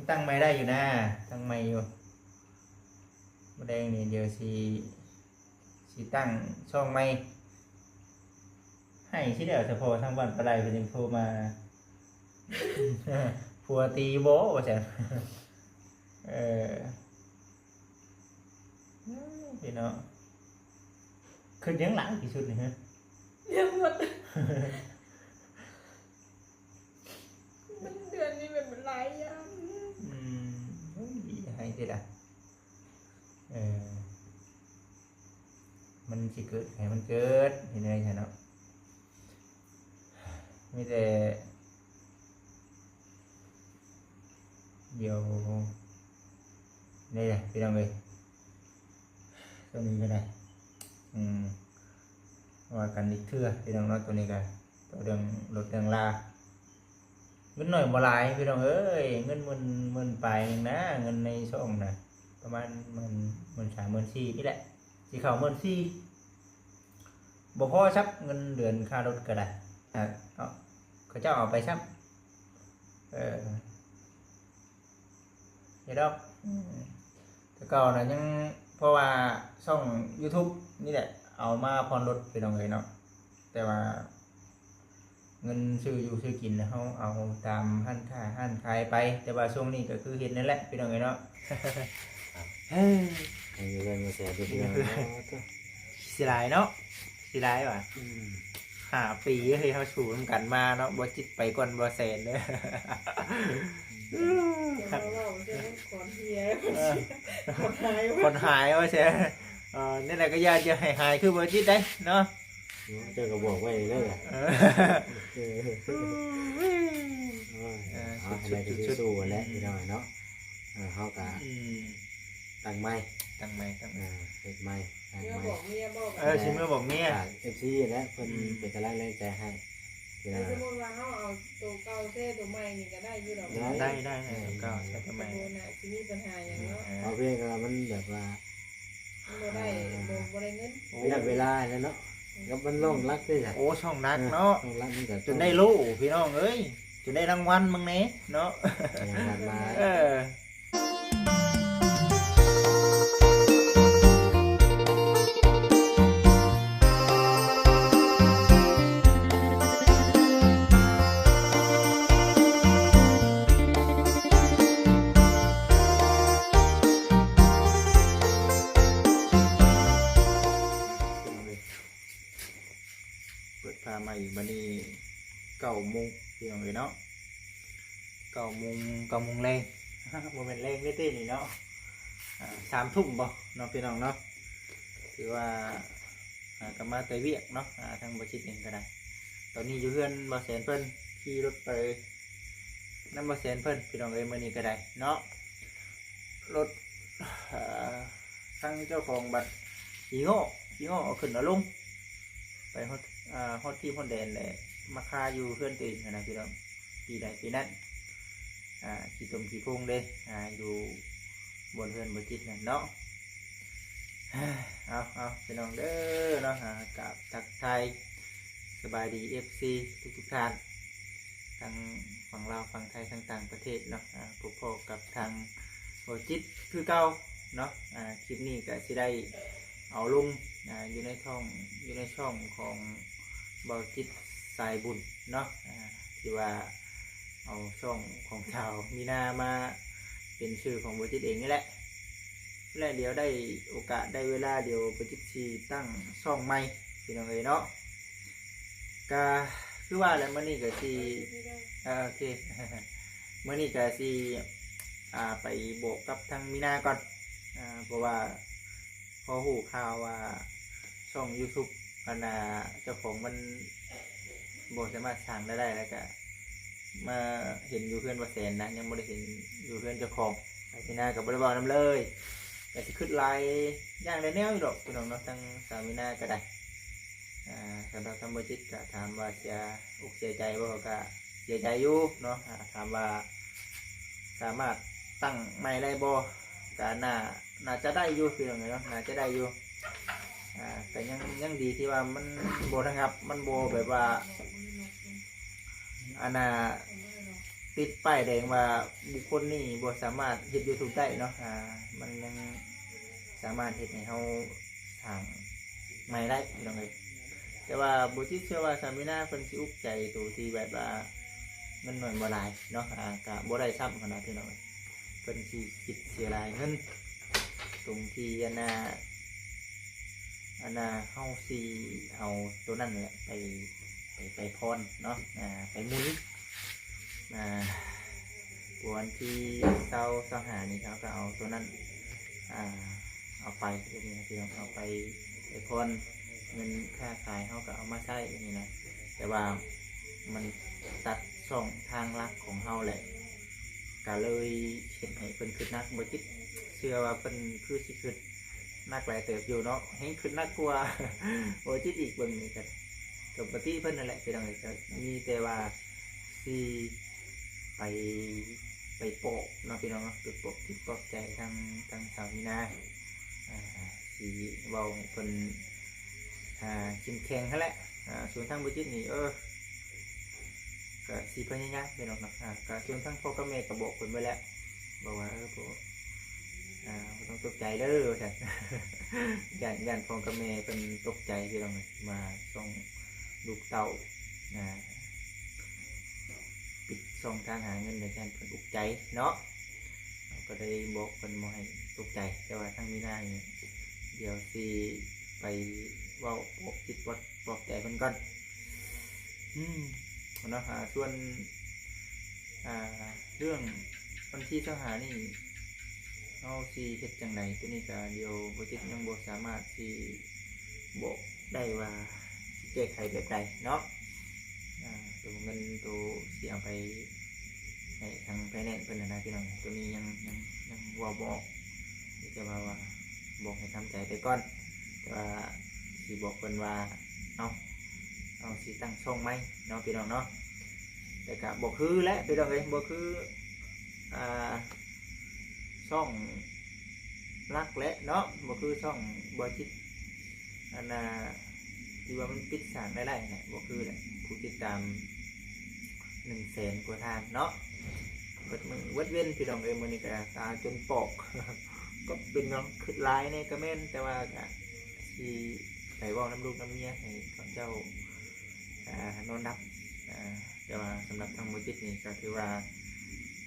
ຕັ້ງໃໝ່ໄດ້ຢູ່ນະ ຕັ້ງໃໝ່ຢູ່. ມື້ແລງນີ້ດຽວຊິ ຊິຕັ້ງຊ່ອງໃໝ່ໃຫ້ຊິແລ້ວ ສະເພາະທາງບ້ານປາໄລເພິ່ນຍັງໂທມາ ຜົວຕີຢູ່ບໍ່ ວ່າຊັ້ນ. ເອີ ພີ່ນ້ອງ ຄິດຫຍັງຫຼາຍທີ່ສຸດນີ້ຮະ? ຍັງໝົດ ມັນເດືອນນີ້ແບບມັນຫຼາຍຢ່າງ. ອືມ ໂອ້ຍ ໃຫ້ເດ້ລະ ເອີ ມັນຊິເກີດໃຫ້ມັນເກີດ ເຮັດແນວໃດຊະເນາະ. ມີແຕ່ ດຽວ ນີ້ແຫຼະພີ່ນ້ອງເອີຍ ໂຕນີ້ກໍໄດ້ ອືມ ວ່າກັນອີກເທື່ອພີ່ນ້ອງເນາະ. ໂຕນີ້ກໍ ໂຕເລື່ອງລົດເລື່ອງລາ ເງິນໜ້ອຍບໍ່ຫຼາຍພີ່ນ້ອງເອີຍ ເງິນໝື່ນ ໝື່ນປາຍໜຶ່ງນະ ເງິນໃນຊ່ອງນະ ປະມານໝື່ນ ໝື່ນສາມ ໝື່ນສີ່ນີ້ແຫຼະ ຊິເຂົ້າໝື່ນສີ່ ບໍ່ພໍຊັບເງິນເດືອນຄ່າລົດກໍໄດ້ ເນາະ ເຂົາເຈົ້າເອົາໄປຊ້ຳ ເອີ ເຮັດດອກ ອືມ ແຕ່ເກົ່ານະຍັງ ເພາະວ່າຊ່ອງຢູທູບນີ້ແຫຼະ ເອົາມາຜ່ອນລົດພີ່ນ້ອງເອີຍເນາະ ແຕ່ວ່າ ເງິນຊື້ຢູ່ຊື້ກິນ ເຮົາເອົາຕາມຮ້ານຄ້າຮ້ານຂາຍໄປ ແຕ່ວ່າຊ່ວງນີ້ກໍຄືເຫັນນັ້ນແຫຼະພີ່ນ້ອງເອີຍເນາະ. ເອີ ຍັງຢູ່ເຮືອນບໍ່ແສນຢູ່ພີ່ນ້ອງເນາະ ເສຍດາຍເນາະ ເສຍດາຍວ່າ ອືມ ຫ້າປີເຮີ້ຍ ເຮົາສູ້ນຳກັນມາເນາະ ບໍ່ຈິດໄປກ່ອນບໍ່ແສນເດີ. ຢ່າມາເວົ້າເລື່ອງຂອນເຮຍ ເອີ ຂອນຫາຍວ່າ ຂອນຫາຍວ່າແຊ ເອີ ແນວໃດກໍຢ່າ ຢ່າໃຫ້ຫາຍຄືບໍ່ຈິດໄດ໋ເນາະ. ເຈົ້າກໍບອກໄວ້ເລີຍ ເອີ ເອີ ເອີ ເອີ ເອີ ເອົາ ໃຫ້ໄດ້ກໍສູ້ແຫຼະພີ່ນ້ອງເນາະ ເອີ ເຮົາກໍ ອືມ ຕັ້ງໃໝ່ ຕັ້ງໃໝ່ ຕັ້ງ ເອີ ເຮັດໃໝ່ ຕັ້ງໃໝ່ ເອີ ຊິເມືອບອກເມຍ ຝາກເອັຟຊີແຫຼະ ເພິ່ນ ອືມ ເປັນກຳລັງແຮງໃຈໃຫ້ ເວລາ ແຕ່ສົມມຸດວ່າເຮົາເອົາໂຕເກົ່າແຊ່ໂຕໃໝ່ນີ້ກໍໄດ້ຢູ່ດອກ ໄດ້ ໄດ້ ໄດ້ ເອີ ໂຕເກົ່າແຊ່ໂຕໃໝ່ ບໍ່ໜ້າຊິມີບັນຫາຫຍັງເນາະ ເອີ ເອົາພຽງແຕ່ວ່າມັນແບບວ່າ ມັນບໍ່ໄດ້ ເອີ ບໍ່ ບໍ່ໄດ້ເງິນ ປະຢັດເວລາແລ້ວເນາະ ກັບມັນນ້ອງລັກເດ້ ໂອ້ ຊ່ອງຫຼັກເນາະ ເອີ ຊ່ອງຫຼັກມັນກໍ ຈົນໄດ້ໂລ່ພີ່ນ້ອງເອີຍ ຈົນໄດ້ລາງວັນເບິ່ງແດ່ເນາະ ໄດ້ລາງວັນມາ ເອີ ເປີດຝາໃໝ່ ບັດນີ້ເກົ້າໂມງ ພີ່ນ້ອງເອີຍເນາະ ເກົ້າໂມງ ເກົ້າໂມງແລງ ບໍ່ແມ່ນແລງເດ້ຕິນີ້ເນາະ ອາ ສາມທຸ່ມບໍ່ເນາະ ພີ່ນ້ອງເນາະ ຖືວ່າ ອາ ກໍມາແຕ່ວຽກເນາະ ອາ ທາງບໍ່ຈິດເອງກໍໄດ້ ຕອນນີ້ຢູ່ເຮືອນບໍ່ແສນເພິ່ນ ຂີ່ລົດໄປນຳບໍ່ແສນເພິ່ນ ພີ່ນ້ອງເອີຍ ມື້ນີ້ກໍໄດ້ເນາະ ລົດ ເອີ ທາງເຈົ້າຂອງບັດຂີ້ງໍ້ ຂີ້ງໍ້ເອົາຂຶ້ນເອົາລົງ ໄປຮອດ ອາ ຮອດທີ່ຮອດແດນແຫຼະ ມາຄາຢູ່ເຮືອນຕົວເອງຫັ້ນນະ ພີ່ນ້ອງ ປີໃດປີນັ້ນ ອາ ຂີ້ຕົມຂີ້ໂພງເດ້ ອາ ຢູ່ບ່ອນເຮືອນບໍ່ຈິດນັ້ນເນາະ. ເອົາ ເອົາ ພີ່ນ້ອງເດີເນາະ ອາ ກາບທັກທາຍສະບາຍດີເອັຟຊີທຸກໆທ່ານ ທັງຝັ່ງລາວ ຝັ່ງໄທ ທັງຕ່າງປະເທດເນາະ ອາ ພົບພໍ້ກັບທາງບໍ່ຈິດຄືເກົ່າເນາະ ອາ ຄລິບນີ້ກໍຊິໄດ້ເອົາລົງ ອາ ຢູ່ໃນຊ່ອງ ຢູ່ໃນຊ່ອງຂອງບໍ່ຈິດສາຍບຸນເນາະ ອາ ທີ່ວ່າເອົາຊ່ອງຂອງສາວມີນາມາເປັນຊື່ຂອງບໍ່ຈິດເອງນີ້ແຫຼະ ແລະ ດຽວໄດ້ໂອກາດໄດ້ເວລາ ດຽວບໍ່ຈິດຊິຕັ້ງຊ່ອງໃໝ່ ພີ່ນ້ອງເອີຍເນາະ ກະຄືວ່າແຫຼະ ມື້ນີ້ກະຊິ ເອີ ໂອເຄ ມື້ນີ້ກະຊິ ອ່າ ໄປບອກກັບທາງມີນາກ່ອນ ອ່າ ເພາະວ່າພໍຮູ້ຂ່າວວ່າຊ່ອງຢູທູບ ອັນນ່າ ເຈົ້າຂອງມັນບໍ່ສາມາດສ້າງລາຍໄດ້ ແລ້ວກະມາເຫັນຢູ່ເຮືອນບໍ່ແສນນະ ຍັງບໍ່ໄດ້ເຫັນຢູ່ເຮືອນເຈົ້າຂອງ ມີນາກະບໍ່ໄດ້ເວົ້ານຳເລີຍ ກະຊິຄຶດຫຼາຍຢ່າງຫຼາຍແນວຢູ່ດອກ ພີ່ນ້ອງເນາະ ທາງສາວມີນາກະໄດ້ ອ່າ ສຳລັບທາງບໍ່ຈິດກະຖາມວ່າເສຍອົກເສຍໃຈບໍ່ ກະເສຍໃຈຢູ່ເນາະ ອ່າ ຖາມວ່າສາມາດຕັ້ງໃໝ່ໄດ້ບໍ່ ກະໜ້າ ໜ້າຈະໄດ້ຢູ່ ພີ່ນ້ອງເອີຍເນາະ ໜ້າຈະໄດ້ຢູ່ ອ່າ ກະຍັງ ຍັງດີທີ່ວ່າມັນບໍ່ລະງັບ ມັນບໍ່ແບບວ່າ ອັນນ່າ ຕິດປ້າຍແດງວ່າບຸກຄົນນີ້ບໍ່ສາມາດເຮັດ YouTube ໄດ້ເນາະ ອ່າ ມັນຍັງສາມາດເຮັດໃຫ້ເຮົາສ້າງໃໝ່ໄດ້ ພີ່ນ້ອງເອີຍ. ແຕ່ວ່າບໍ່ຈິດເຊື່ອວ່າສາວມີນາເພິ່ນຊິອຸກໃຈໂຕທີ່ແບບວ່າເງິນໜ້ອຍບໍ່ຫຼາຍເນາະ ອ່າ ກະບໍ່ໄດ້ຊ້ຳຫັ້ນນະ ພີ່ນ້ອງເອີຍ. ເພິ່ນຊິຄິດເສຍຫຼາຍເງິນຕົງທີ່ອັນນ່າ ອັນນ່າ ເຮົາຊິເອົາໂຕນັ້ນແຫຼະໄປ ໄປ ໄປຜ່ອນເນາະ ອ່າ ໄປໝູນ ອ່າ ວັນທີຊາວ ຊາວຫ້ານີ້ເຮົາກໍເອົາໂຕນັ້ນ ອ່າ ເອົາໄປ ແບບນີ້ນະ ພີ່ນ້ອງ ເອົາໄປ ໄປຜ່ອນ ເງິນຄ້າຂາຍເຮົາກໍເອົາມາໃຊ້ ແບບນີ້ນະ. ແຕ່ວ່າມັນຕັດຊ່ອງທາງຫຼັກຂອງເຮົາແຫຼະ ກໍເລີຍເຮັດໃຫ້ເພິ່ນຄຶດໜັກ. ບໍ່ຈິດເຊື່ອວ່າເພິ່ນຄືຊິຄຶດໜັກຫຼາຍເຕີບຢູ່ເນາະ ແຮ່ງຄຶດໜັກກວ່າ ບໍ່ຈິດອີກ. ເບິ່ງນີ້ກໍ ກໍປະຕິເພິ່ນນັ້ນແຫຼະ ພີ່ນ້ອງເອີຍ. ກໍມີແຕ່ວ່າຊິໄປ ໄປປອບເນາະ ພີ່ນ້ອງເນາະ ໄປປອບຈິດປອບໃຈທາງ ທາງສາວມີນາ ອ່າ ຊິເວົ້າໃຫ້ເພິ່ນ ອ່າ ເຂັ້ມແຂງຫັ້ນແຫຼະ. ອ່າ ສ່ວນທາງບໍ່ຈິດນີ້ ເອີ ກະຊິພະຍາຍາມ ພີ່ນ້ອງເນາະ. ອ່າ ກະສ່ວນທາງພໍ່ກັບແມ່ກະບອກເພິ່ນໄວ້ແລ້ວ ບອກວ່າ ເອີ ບໍ່ ອ່າ ບໍ່ຕ້ອງຕົກໃຈເດີ ວ່າຊັ້ນ ຢ້ານ ຢ້ານພໍ່ກັບແມ່ເພິ່ນຕົກໃຈ ພີ່ນ້ອງ ມາຊ່ອງລູກເຕົ້າ ອ່າ ປິດຊ່ອງທາງຫາເງິນ ແລ້ວຢ້ານເພິ່ນອຸກໃຈເນາະ. ເຮົາກໍໄດ້ບອກເພິ່ນບໍ່ໃຫ້ຕົກໃຈ ແຕ່ວ່າທາງມີນານີ້ ດຽວຊິໄປເວົ້າປອບຈິດປອບ ປອບໃຈເພິ່ນກ່ອນ ອືມ ເນາະ. ອ່າ ສ່ວນ ອ່າ ເລື່ອງວັນທີຊາວຫ້ານີ້ ເຮົາຊິເຮັດຈັ່ງໃດ ໂຕນີ້ກໍດຽວບໍ່ຈິດຍັງບໍ່ສາມາດຊິບອກໄດ້ວ່າຊິແກ້ໄຂແບບໃດເນາະ. ອ່າ ໂຕເງິນໂຕຊິເອົາໄປໃຫ້ທາງໄຟແນນເພິ່ນຫັ້ນນະ ພີ່ນ້ອງ ໂຕນີ້ຍັງ ຍັງ ຍັງເວົ້າບໍ່ອອກ ມີແຕ່ວ່າ ວ່າບອກໃຫ້ທຳໃຈໄປກ່ອນ. ແຕ່ວ່າຊິບອກເພິ່ນວ່າ ເອົາ ເຮົາຊິຕັ້ງຊ່ອງໃໝ່ເນາະ ພີ່ນ້ອງເນາະ. ແຕ່ກະບໍ່ຄືແຫຼະ ພີ່ນ້ອງເອີຍ ບໍ່ຄື ອ່າ ຊ່ອງຫຼັກແຫຼະເນາະ ບໍ່ຄືຊ່ອງບໍ່ຈິດ ອັນນ່າ ທີ່ວ່າມັນປິດສ້າງລາຍໄດ້ຫັ້ນແຫຼະ ບໍ່ຄືແຫຼະ. ຜູ້ຕິດຕາມໜຶ່ງແສນກວ່າທ່ານເນາະ ເບິດມື້ເບິດເວັນ ພີ່ນ້ອງເອີຍ. ມື້ນີ້ກະຕາຈົນປອກ ກໍເປັນຫຍັງ ຄຶດຫຼາຍແດ່ກໍແມ່ນ ແຕ່ວ່າກະຊິໄປເວົ້ານຳລູກນຳເມຍໃຫ້ເຂົາເຈົ້າ ອ່າ ນອນຫຼັບ. ອ່າ ແຕ່ວ່າສຳລັບທາງບໍ່ຈິດນີ້ກໍຖືວ່າ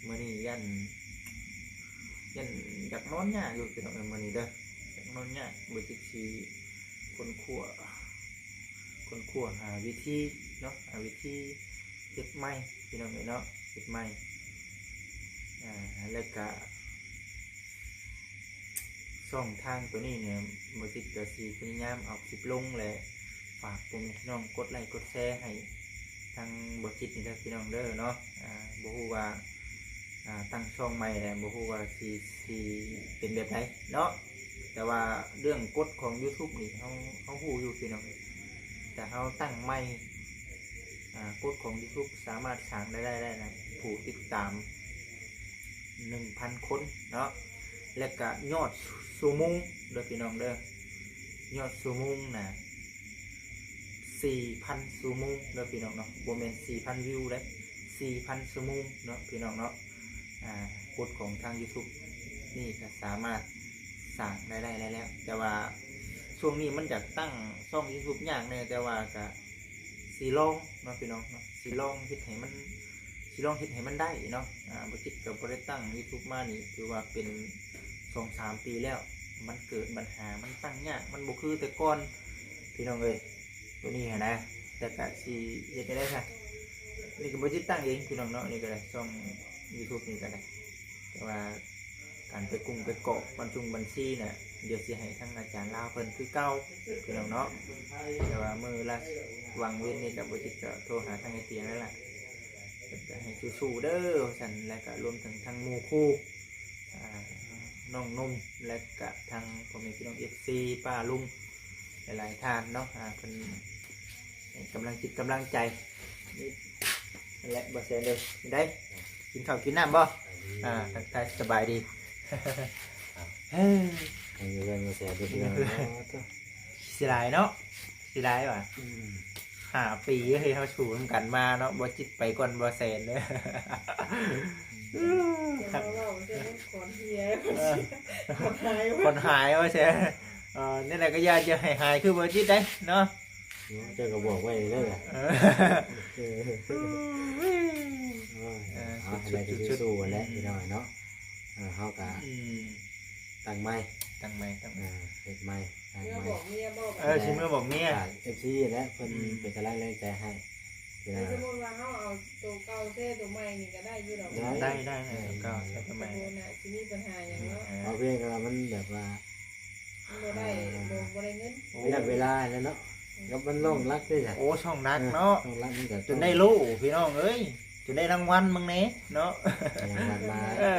ມື້ນີ້ຢ້ານ ຢ້ານຢາກນອນຍາກຢູ່ ພີ່ນ້ອງເອີຍ ມື້ນີ້ເດີ ຢາກນອນຍາກ. ບໍ່ຈິດຊິຄົ້ນຄວ້າ ຄົ້ນຄວ້າຫາວິທີເນາະ ຫາວິທີເຮັດໃໝ່ ພີ່ນ້ອງເອີຍເນາະ ເຮັດໃໝ່. ອ່າ ແລ້ວກະ ຊ່ອງທາງໂຕນີ້ນີ້ ບໍ່ຈິດກໍຊິພະຍາຍາມເອົາຄລິບລົງ ແລະ ຝາກພໍ່ແມ່ພີ່ນ້ອງກົດໄລ້ກົດແຊໃຫ້ທາງບໍ່ຈິດນີ້ເດີ ພີ່ນ້ອງເດີເນາະ. ອ່າ ບໍ່ຮູ້ວ່າ ອ່າ ຕັ້ງຊ່ອງໃໝ່ແລ້ວ ບໍ່ຮູ້ວ່າຊິ ຊິເປັນແບບໃດເນາະ. ແຕ່ວ່າເລື່ອງກົດຂອງ YouTube ນີ້ ເຮົາ ເຮົາຮູ້ຢູ່ ພີ່ນ້ອງ ແຕ່ເຮົາຕັ້ງໃໝ່ ອ່າ ກົດຂອງ YouTube ສາມາດສ້າງລາຍໄດ້ໄດ້ນະ ຜູ້ຕິດຕາມ ໜຶ່ງພັນຄົນເນາະ ແລະກະຍອດຊົ່ວໂມງເດີພີ່ນ້ອງເດີ ຍອດຊົ່ວໂມງນະ ສີ່ພັນຊົ່ວໂມງເດີພີ່ນ້ອງເນາະ ບໍ່ແມ່ນສີ່ພັນວິວເດ້ ສີ່ພັນຊົ່ວໂມງເນາະ ພີ່ນ້ອງເນາະ. ອ່າ ກົດຂອງທາງ YouTube ນີ້ກະສາມາດສ້າງລາຍໄດ້ແລ້ວ ແຕ່ວ່າຊ່ວງນີ້ມັນຢາກຕັ້ງຊ່ອງ YouTube ຍາກແດ່ ແຕ່ວ່າກະ ຊິລອງເນາະ ພີ່ນ້ອງເນາະ ຊິລອງເຮັດໃຫ້ມັນ ຊິລອງເຮັດໃຫ້ມັນໄດ້ເນາະ. ອ່າ ບໍ່ຈິດກໍບໍ່ໄດ້ຕັ້ງ YouTube ມານີ້ ຖືວ່າເປັນສອງສາມປີແລ້ວ ມັນເກີດບັນຫາ ມັນຕັ້ງຍາກ ມັນບໍ່ຄືແຕ່ກ່ອນ ພີ່ນ້ອງເອີຍ ໂຕນີ້ຫັ້ນນະ. ແຕ່ກະຊິເຮັດຈັ່ງໃດຊະ ນີ້ກໍບໍ່ຈິດຕັ້ງເອງ ພີ່ນ້ອງເນາະ ນີ້ກໍໄດ້ ຊ່ອງ YouTube ນີ້ກໍໄດ້ ແຕ່ວ່າ ການໄປກຸ້ມໄປກອກບັນຊຸງບັນຊີນະ ດຽວຊິໃຫ້ທາງອາຈານລາວເພິ່ນຄືເກົ່າ ພີ່ນ້ອງເນາະ. ແຕ່ວ່າມື້ລະຫວ່າງເວັນນີ້ກໍບໍ່ຈິດກໍໂທຫາທາງໄອ້ຕຽງແລ້ວລະ ເພິ່ນກໍໃຫ້ສູ້ໆເດີວ່າຊັ້ນ ແລະກໍລວມເຖິງທາງໝູ່ຄູ່ ອ່າ ນ້ອງໜຸ່ມ ແລະກະທາງພໍ່ແມ່ພີ່ນ້ອງ ເອັຟຊີ ປ້າລຸງ ຫຼາຍໆທ່ານເນາະ ອ່າ ເພິ່ນໃຫ້ກຳລັງຈິດກຳລັງໃຈ ນີ້ແຫຼະ ບໍ່ແຊນເດີ ໄດ້ກິນເຂົ້າກິນນ້ຳບໍ່? ອ່າ ທັກທາຍສະບາຍດີ. ໃຫ້ເງິນມາແຊນເດີ ເສຍດາຍເນາະ ເສຍດາຍວ່າ ອືມ ຫ້າປີເຮີ້ຍ ເຮົາສູ້ນຳກັນມາເນາະ ບໍ່ຈິດໄປກ່ອນບໍ່ແສນເດີ. ຈະມາເວົ້າຈະໄດ້ຂອນເຮຍ ເອີ ຂອນຫາຍ ຂອນຫາຍວ່າແຊນ. ເອີ ແນວໃດກໍຢ່າ ຢ່າໃຫ້ຫາຍຄືບໍ່ຈິດໄດ໋ເນາະ. ເຈົ້າກໍບອກໄວ້ເດີ. ເອີ ເອີ ເອີ ເອີ ເອົາ ໃຫ້ໄດ້ ສູ້ໆ ແຫຼະ ພີ່ນ້ອງເນາະ. ເອີ ເຮົາກໍ ອືມ ຕັ້ງໃໝ່ ຕັ້ງໃໝ່ ຕັ້ງໃໝ່ ເອີ ເຮັດໃໝ່ ຕັ້ງໃໝ່ ເມືອບອກເມຍ ເອີ ຊິເມືອບອກເມຍ ຝາກເອັຟຊີແຫຼະ ເພິ່ນ ອືມ ເປັນກຳລັງແຮງໃຈໃຫ້. ແຕ່ສົມມຸດວ່າເຮົາເອົາໂຕເກົ່າແຊ່ໂຕໃໝ່ນີ້ກໍໄດ້ຢູ່ດອກ. ໄດ້ ໄດ້ ໄດ້ ໂຕເກົ່າແຊ່ໂຕໃໝ່ ກໍບໍ່ໜ້າຊິມີບັນຫາຫຍັງເນາະ. ເອີ ເອົາພຽງແຕ່ວ່າມັນແບບວ່າ ມັນບໍ່ໄດ້ ອ່າ ບໍ່ ບໍ່ໄດ້ເງິນ ໄປນຳເວລາແລ້ວເນາະ. ອືມ ກັບມັນລ່ອງລັກເດ້. ໂອ້ ຊ່ອງຫຼັກເນາະ ເອີ ຊ່ອງຫຼັກມັນກໍຈົນໄດ້ໂລ່ ພີ່ນ້ອງເອີຍ ຈົນໄດ້ລາງວັນເບິ່ງແດ່ເນາະ ໄດ້ລາງວັນມາ. ເອີ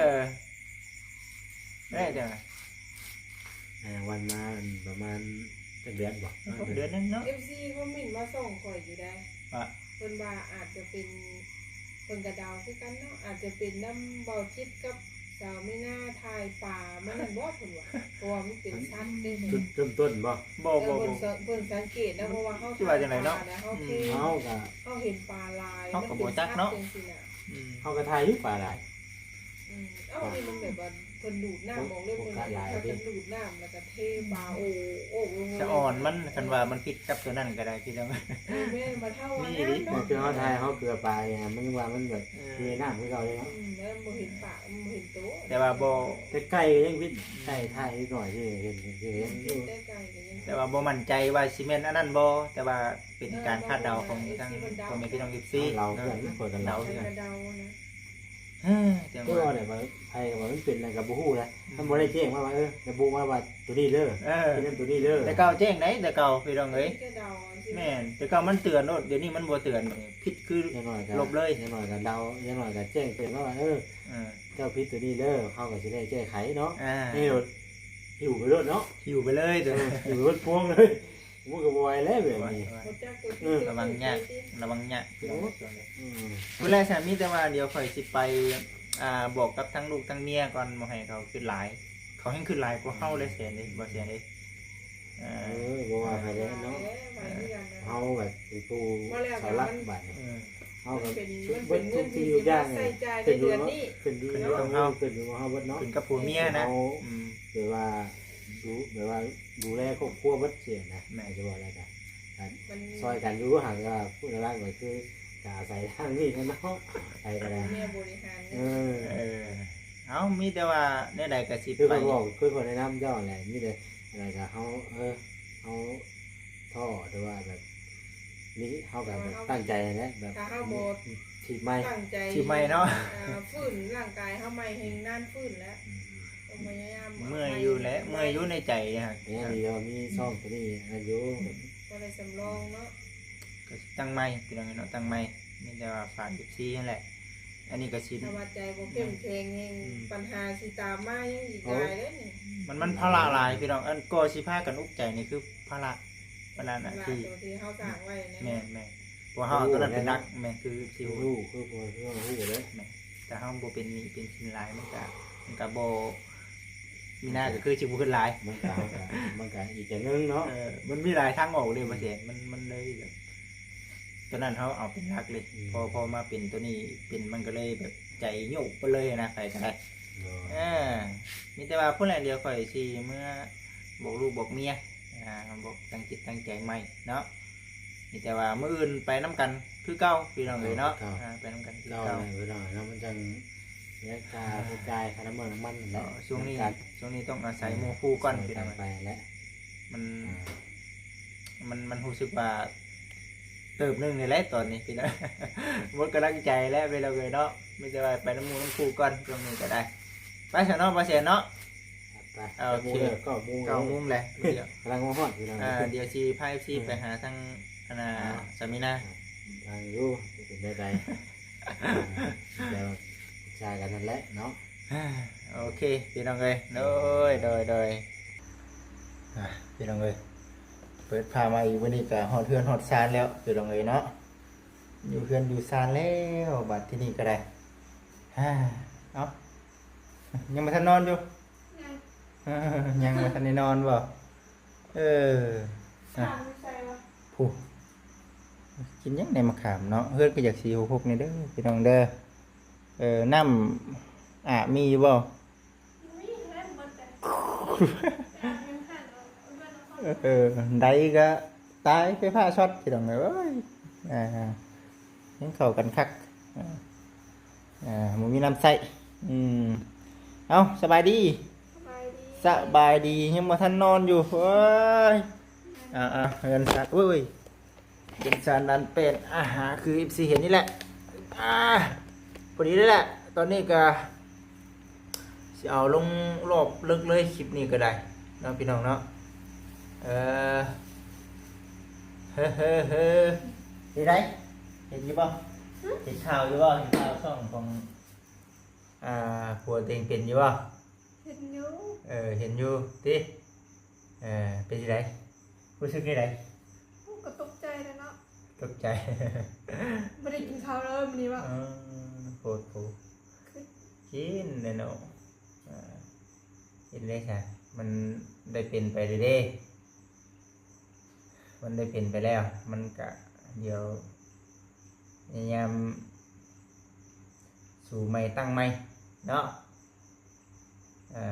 ໄດ້ຈັ່ງ ໄດ້ລາງວັນມາ ອັນ ປະມານຈັກເດືອນບໍ່? ເດືອນໜຶ່ງເນາະ. ເອັຟຊີຄອມເມັນມາສ່ອງຂ້ອຍຢູ່ໃດ໋ ວ່າ ເພິ່ນວ່າອາດຈະເປັນ ເພິ່ນກໍເດົາຄືກັນເນາະ ອາດຈະເປັນນຳເບົາຈິດກັບສາວມີນາຖ່າຍປາມັນນັ້ນບໍ່ ເພິ່ນວ່າ ເພາະວ່າມັນເປັນສັດເດ້. ຈຸດເລີ່ມຕົ້ນບໍ່? ບໍ່ ເອີ ບໍ່ ເພິ່ນ ບໍ່ ສັງ ເພິ່ນສັງເກດນະ ເພາະວ່າເຮົາ ຊິວ່າຈັ່ງໃດເນາະ. ອືມ ເຮົາກໍ ເຮົາເຫັນປາຫຼາຍ ເຮົາກໍບໍ່ຈັກເນາະ. ມັນເປັນສັດຈັ່ງຊີ້ນະ. ອືມ ເຮົາກໍຖ່າຍຢູ່ປາຫຼາຍ. ອືມ ເອົ້າ ນີ້ມັນແບບວ່າເພິ່ນດູດນ້ຳອອກເລີຍ ເພິ່ນ ເພິ່ນດູດນ້ຳແລ້ວກໍເທປາໂອກໆລົງເລີຍ. ສະອອນມັນ ຄັນວ່າມັນຜິດກັບຕົວນັ້ນກໍໄດ້ ພີ່ນ້ອງ. ເອີ ແມ່ນ ບັດເຮົາວ່າມີອີ່ຫຼີ ນັ້ນເນາະ ຄືເຮົາຖ່າຍ ເຮົາເກືອປານີ້ ມັນຍັງວ່າມັນແບບ ເອີ ຢູ່ໃນນ້ຳຄືເກົ່າເລີຍເນາະ. ອືມ ແລ້ວບໍ່ເຫັນປາ ບໍ່ເຫັນໂຕ. ແຕ່ວ່າບໍ່ ແຕ່ໄກ່ກໍຍັງຜິດ ໄກ່ຖ່າຍເລັກນ້ອຍທີ່ເຫັນ ທີ່ເຫັນຢູ່ ແຕ່ໄກ່ກໍຍັງ ແຕ່ວ່າບໍ່ໝັ້ນໃຈວ່າຊິແມ່ນອັນນັ້ນບໍ່ ແຕ່ວ່າເປັນການຄາດເດົາຂອງທາງ ເອີ ເອີ ພໍ່ແມ່ພີ່ນ້ອງເອັຟຊີ ເຮົາເດົາເນາະ ເຮົາເດົານະ. ເອີ ຈັ່ງ ຄືວ່າ ວ່າແຫຼະ ວ່າໃຜກໍວ່າມັນເປັນແລ້ວກໍບໍ່ຮູ້ແຫຼະ. ອືມ ມັນບໍ່ໄດ້ແຈ້ງມາວ່າ ເອີ ລະບຸວ່າ ວ່າຕົວນີ້ເດີ ເອີ ເປັນນຳຕົວນີ້ເດີ. ແຕ່ເກົ່າແຈ້ງໄດ໋ ແຕ່ເກົ່າ ພີ່ນ້ອງເອີຍ. ແມ່ນ ແຕ່ເກົ່າມັນເຕືອນໂລດ ດຽວນີ້ມັນບໍ່ເຕືອນ ຜິດຄືລົບເລີຍ. ຢ່າງໜ້ອຍກໍ ຢ່າງໜ້ອຍກໍເດົາ ຢ່າງໜ້ອຍກໍແຈ້ງເຕືອນມາວ່າ ເອີ ເອີ ເຈົ້າຜິດຕົວນີ້ເດີ ເຮົາກໍຊິໄດ້ແກ້ໄຂເນາະ. ອ່າ ນີ້ໂລດ ຫິ້ວໄປໂລດເນາະ ຫິ້ວໄປເລີຍ ເອີ ຫິ້ວໄປເບິດພວງເລີຍ. ມັນກໍບໍ່ໄຫວແລ້ວແບບນີ້ ບໍ່ໄຫວ ບໍ່ຈັກຕົວ ເອີ ທີ່ ລະວັງຍາກ ລະວັງຍາກ ເອີ ອືມ ພຸ້ນແຫຼະ ສາມີ ແຕ່ວ່າດຽວຂ້ອຍຊິໄປ ອ່າ ບອກກັບທັງລູກທັງເມຍກ່ອນ ບໍ່ໃຫ້ເຂົາຄິດຫຼາຍ ເຂົາແຮ່ງຄິດຫຼາຍກວ່າເຮົາເລີຍ ແສນເດ້ ບໍ່ແສນເດ້. ເອີ ເອີ ບໍ່ວ່າໃຜແລ້ວເນາະ ເອີ ເຮົາແບບເປັນຜູ້ເສົາຫຼັກບາດນີ້ ເອີ ເຮົາກໍ ມັນເປັນ ເບິດທຸກສິ່ງທຸກຢ່າງ ມັນເປັນເງິນທີ່ຊິມາໃຊ້ຈ່າຍໃນເດືອນນີ້ ຂຶ້ນຢູ່ ເນາະ ເຮົາ ຂຶ້ນຢູ່ກັບເຮົາເບິດເນາະ ຂຶ້ນກັບຜົວເມຍນະ. ເຮົາ ອືມ ແບບວ່າ ດູ ແບບວ່າດູແລຄອບຄົວເບິດຊີ້ນະ. ແມ່ນ ຊິວ່າແລ້ວກໍ ມັນ ຊ່ອຍກັນຢູ່ ຫາກວ່າຜູ້ຫຼັກໆກໍຄືກະອາໄສທາງນີ້ແຫຼະເນາະ ໃຜກໍໄດ້ ແມ່ບໍລິຫານ. ເອີ ເອີ ເອົາ ມີແຕ່ວ່າແນວໃດກໍຊິ ຄືຂ້ອຍບອກ ຄືຂ້ອຍແນະນຳເຈົ້າແຫຼະ ມີແຕ່ອັນໃດກໍເຮົາ ເອີ ເຮົາທໍ້ ຫຼືວ່າແບບ ມີ ເຮົາກໍແບບຕັ້ງໃຈແຫຼະ ແບບ ຖ້າເຮົາບໍ່ ອືມ ຖີບໃໝ່ ຕັ້ງໃຈ ຖີບໃໝ່ເນາະ ອ່າ ຟື້ນຮ່າງກາຍເຮົາໃໝ່ ແຮ່ງນານຟື້ນແຫຼະ. ອືມ ຕ້ອງພະຍາຍາມ ເມື່ອຍຢູ່ແຫຼະ ເມື່ອຍຢູ່ໃນໃຈນະ. ຍັງດີວ່າມີຊ່ອງຕົວນີ້ອັນນັ້ນຢູ່ ພໍໄດ້ສຳລອງເນາະ ກໍຕັ້ງໃໝ່ ພີ່ນ້ອງເນາະ ຕັ້ງໃໝ່. ມີແຕ່ວ່າຝາກເອັຟຊີຫັ້ນແຫຼະ ອັນນີ້ກໍຊິ ຖ້າວ່າໃຈບໍ່ເຂັ້ມແຂງແຮ່ງ ອືມ ບັນຫາຊິຕາມມາແຮ່ງອີກຫຼາຍເດ້ນີ້. ມັນ ມັນພາລະຫຼາຍ ພີ່ນ້ອງ ອັນກໍຊິພາກັນອຸກໃຈນີ້ຄືພາລະ ພາລະໜ້າທີ່ ພາລະຕົວທີ່ເຮົາສ້າງໄວ້ນະ. ແມ່ນໆ ເພາະເຮົາເອົາຕົວນັ້ນເປັນຫຼັກ ແມ່ນ ຄືຊິຮູ້ ຄື ຄືຮູ້ເດ້. ແມ່ນ ຖ້າເຮົາບໍ່ເປັນໜີ້ເປັນສິນຫຼາຍ ມັນກະ ມັນກະບໍ່ ມີໜ້າກໍຄືຊິບໍ່ຄິດຫຼາຍ ມັນກະ ມັນກະອີກຢ່າງໜຶ່ງເນາະ. ເອີ ມັນມີຫຼາຍທາງອອກເລີຍ ອືມ ວ່າແຊນ ມັນ ມັນເລີຍແບບ ຕອນນັ້ນເຮົາເອົາເປັນຫຼັກເລີຍ. ອືມ ພໍ ພໍມາເປັນຕົວນີ້ເປັນ ມັນກໍເລີຍແບບໃຈໂຍກໄປເລີຍນະ ໃຜກໍໄດ້. ໂດຍ ເອີ ມີແຕ່ວ່າພຸ້ນແຫຼະ ດຽວຂ້ອຍຊິເມືອບອກລູກບອກເມຍ ອ່າ ບອກຕັ້ງຈິດຕັ້ງໃຈໃໝ່ເນາະ. ມີແຕ່ວ່າມື້ອື່ນໄປນຳກັນຄືເກົ່າ ພີ່ນ້ອງເອີຍເນາະ. ໄປນຳກັນຄືເກົ່າ ອ່າ ໄປນຳກັນຄືເກົ່າ ພີ່ນ້ອງເນາະ ມັນຈັ່ງ ແລະ ຄ່າໃຊ້ຈ່າຍ ຄ່ານ້ຳມັນ ນ້ຳມັນແຫຼະ ເອີ ຊ່ວງນີ້ ຕ້ອງການ ຊ່ວງນີ້ຕ້ອງອາໄສໝູ່ຄູ່ກ່ອນ ພີ່ນ້ອງ ໄປແຫຼະ ມັນ ອ່າ ມັນ ມັນຮູ້ສຶກວ່າເຕີບໜຶ່ງນີ້ແຫຼະຕອນນີ້ ພີ່ນ້ອງ ໝົດກຳລັງໃຈແລ້ວ ພີ່ນ້ອງເອີຍເນາະ. ມີແຕ່ວ່າໄປນຳໝູ່ນຳຄູ່ກ່ອນ ຊ່ວງນີ້ກໍໄດ້. ໄປຊະເນາະ ບໍ່ແຊນເນາະ. ໄປ ໂອເຄ ເກົ້າໂມງ ເກົ້າໂມງແລ້ວ ກຳລັງຮອດ ພີ່ນ້ອງ ອ່າ ດຽວຊິພາເອັຟຊີ ເອີ ໄປຫາທາງ ອັນນ່າ ອ່າ ສາມີນາ ຍັງຢູ່ ຊິເປັນແນວໃດ ດຽວປຶກສາກັນນັ້ນແຫຼະເນາະ. ໂອເຄ ພີ່ນ້ອງເອີຍ ໂດຍ ໂດຍ ໂດຍ ອ່າ ພີ່ນ້ອງເອີຍ ເປີດພາບມາອີກ ມື້ນີ້ກໍຮອດເຮືອນຮອດຊານແລ້ວ ພີ່ນ້ອງເອີຍເນາະ. ຢູ່ເຮືອນຢູ່ຊານແລ້ວ ບັດທີນີ້ກໍໄດ້ ເອົ້າ ຍັງບໍ່ທັນນອນຢູ່? ຍັງ ຍັງບໍ່ທັນໄດ້ນອນບໍ່? ເອີ ອ່ະ ຢູ່ໃສວະ? ຜູ້ ກິນຫຍັງແດ່ ມະຂາມເນາະ? ເຮືອນກໍຢາກສີຫົກຫົກແດ່ເດີພີ່ນ້ອງເດີ. ເອີ ນ້ຳອາບມີຢູ່ບໍ່? ເອີ ໃດກໍຕາຍ ໄຟຟ້າຊັອດພີ່ນ້ອງເອີຍ. ອ່າ ຍັງເຂົ້າກັນຄັກ ອ່າ ບໍ່ມີນ້ຳໃຊ້. ອືມ ເອົ້າ ສະບາຍດີ. ສະບາຍດີ ສະບາຍດີ ຍັງບໍ່ທັນນອນຢູ່. ໂອ້ຍ ອ່າໆ ເຮືອນຊານ ໂອ້ຍ ເປັນຊານດ້ານແປນ ອາຫາ ຄືເອັຟຊີເຫັນນີ້ແຫຼະ. ອ່າ ພໍດີເລີຍແຫຼະ ຕອນນີ້ກະຊິເອົາລົງລອບເລິກເລີຍ ຄລິບນີ້ກໍໄດ້ເນາະ ພີ່ນ້ອງເນາະ. ເອີ ເຮີໆໆ ເຮັດໃດ? ເຫັນຢູ່ບໍ່? ຫຶ? ເຫັນຂ່າວຢູ່ບໍ່? ເຫັນຂ່າວຊ່ອງຂອງ ອ່າ ຜົວຕົວເອງເປັນຢູ່ບໍ່? ເຫັນຢູ່. ເອີ ເຫັນຢູ່ຕິ. ເອີ ເປັນຈັ່ງໃດ? ຮູ້ສຶກຈັ່ງໃດ? ໂອ້ ກໍຕົກໃຈແຫຼະເນາະ. ຕົກໃຈ. ບໍ່ໄດ້ກິນເຂົ້າເລີຍມື້ນີ້ວ່າ. ເອີ ໂພດໂພ. ຄື ກິນແຫຼະເນາະ. ອ່າ ເຮັດໄດ້ຊະ ມັນໄດ້ເປັນໄປແລ້ວເດ້. ມັນໄດ້ເປັນໄປແລ້ວ ມັນກະ ດຽວ ພະຍາຍາມ ສູ້ໃໝ່ຕັ້ງໃໝ່ເນາະ. ເອີ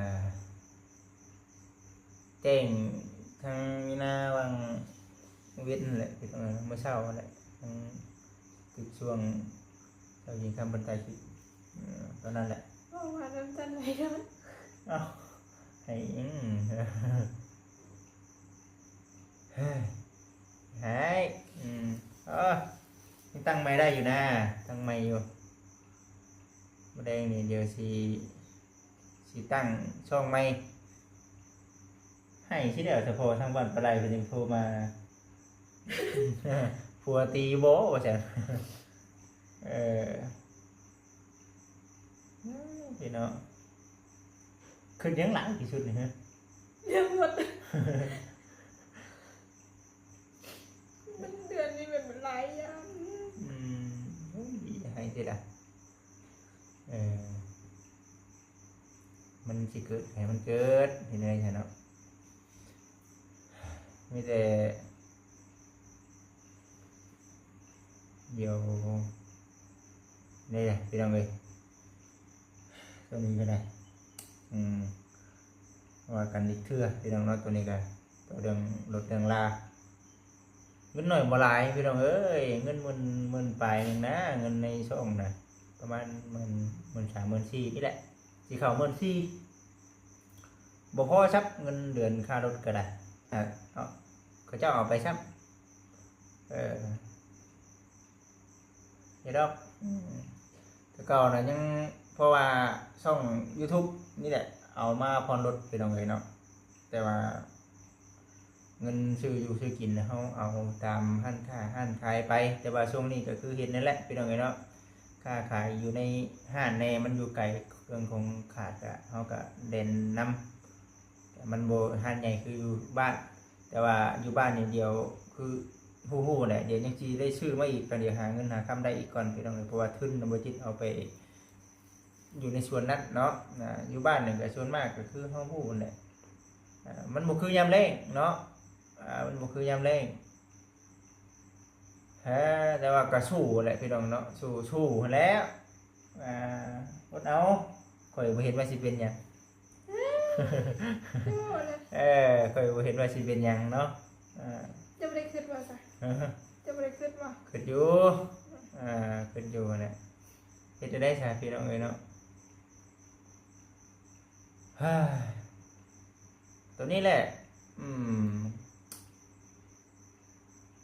ແຈ້ງທາງວິນາຫວ່າງເວັນນັ້ນແຫຼະ ພີ່ນ້ອງເອີຍ ມື້ເຊົ້າຫັ້ນແຫຼະ ທາງ ຄືຊ່ວງເຈົ້າຍິງຄຳເພິ່ນຖ່າຍຄລິບ ເອີ ຕອນນັ້ນແຫຼະ. ເວົ້າວ່ານ້ຳຕາໄຫຼເນາະ. ເອົ້າ ໃຫ້ ອືມ ໃຫ້ ອືມ ເອີ ຍັງຕັ້ງໃໝ່ໄດ້ຢູ່ນາ ຕັ້ງໃໝ່ຢູ່. ມື້ແລງນີ້ດຽວຊິ ຊິຕັ້ງຊ່ອງໃໝ່ໃຫ້ຊິແລ້ວ. ສະເພາະທາງບ້ານປາໄລເພິ່ນຍັງໂທມາ ຜົວຕີບໍ່ ວ່າຊັ້ນ. ເອີ ພີ່ນ້ອງ ຄຶດຫຍັງຫຼາຍທີ່ສຸດນີ້ຮະ? ເລື່ອງລົດ ມັນເດືອນນີ້ແບບຫຼາຍຢ່າງ. ອືມ ໂອ້ຍ ໃຫ້ຕິລະ. ເອີ ມັນຊິເກີດໃຫ້ມັນເກີດ ເຮັດແນວໃດຊະເນາະ. ມີແຕ່ ດຽວ ນີ້ແຫຼະ ພີ່ນ້ອງເອີຍ ຕົວນີ້ກໍໄດ້ ອືມ ວ່າກັນອີກເທື່ອ ພີ່ນ້ອງເນາະ. ຕົວນີ້ກໍ ຕໍ່ເລື່ອງລົດເລື່ອງລາ ເງິນໜ້ອຍບໍ່ຫຼາຍ ພີ່ນ້ອງເອີຍ ເງິນໝື່ນ ໝື່ນປາຍໜຶ່ງນະ ເງິນໃນຊ່ອງນະ ປະມານໝື່ນ ໝື່ນສາມ ໝື່ນສີ່ນີ້ແຫຼະ ຊິເຂົ້າໝື່ນສີ່ ບໍ່ພໍຊ້ຳ ເງິນເດືອນຄ່າລົດກໍໄດ້. ເອົາ ເຂົາເຈົ້າເອົາໄປຊ້ຳ ເອີ ເຮັດດອກ ອືມ ແຕ່ເກົ່ານະຍັງ ເພາະວ່າຊ່ອງຢູທູບນີ້ແຫຼະ ເອົາມາຜ່ອນລົດ ພີ່ນ້ອງເອີຍເນາະ. ແຕ່ວ່າເງິນຊື້ຢູ່ຊື້ກິນ ເຮົາເອົາຕາມຮ້ານຄ້າຮ້ານຂາຍໄປ. ແຕ່ວ່າຊ່ວງນີ້ກໍຄືເຫັນນັ້ນແຫຼະ ພີ່ນ້ອງເອີຍເນາະ ຄ້າຂາຍຢູ່ໃນຮ້ານແດ່ ມັນຢູ່ໄກ ເຄື່ອງຂອງຂາດ ກະ ເຮົາກະແລ່ນນຳ ມັນບໍ່ຮ້ານໃຫຍ່ຄືຢູ່ບ້ານ. ແຕ່ວ່າຢູ່ບ້ານນີ້ ດຽວຄືຮູ້ໆແຫຼະ ດຽວຍັງຊິໄດ້ຊື້ມາອີກ ກໍດຽວຫາເງິນຫາຄຳໄດ້ອີກກ່ອນ ພີ່ນ້ອງເອີຍ ເພາະວ່າທຶນນະ ບໍ່ຈິດເອົາໄປຢູ່ໃນສ່ວນນັ້ນເນາະ. ອ່າ ຢູ່ບ້ານນີ້ກໍສ່ວນມາກກໍຄືເຮົາຮູ້ຫັ້ນແຫຼະ ອ່າ ມັນບໍ່ຄືຍາມແລ້ງເນາະ ອ່າ ມັນບໍ່ຄືຍາມແລ້ງ. ເອີ ແຕ່ວ່າກໍສູ້ແຫຼະ ພີ່ນ້ອງເນາະ ສູ້ ສູ້ຫັ້ນແຫຼະ. ອ່າ ອົດເອົາ ຂ້ອຍບໍ່ເຫັນວ່າຊິເປັນຫຍັງ. ເອີ ຂ້ອຍບໍ່ເຫັນວ່າຊິເປັນຫຍັງເນາະ. ເຈົ້າບໍ່ໄດ້ຄິດວ່າຊະ? ເຈົ້າບໍ່ໄດ້ຄິດວ່າ? ຄິດຢູ່ ອ່າ ຄິດຢູ່ຫັ້ນແຫຼະ. ເຮັດຈັ່ງໃດຊະ ພີ່ນ້ອງເອີຍເນາະ? ໂຕນີ້ແຫຼະ ອືມ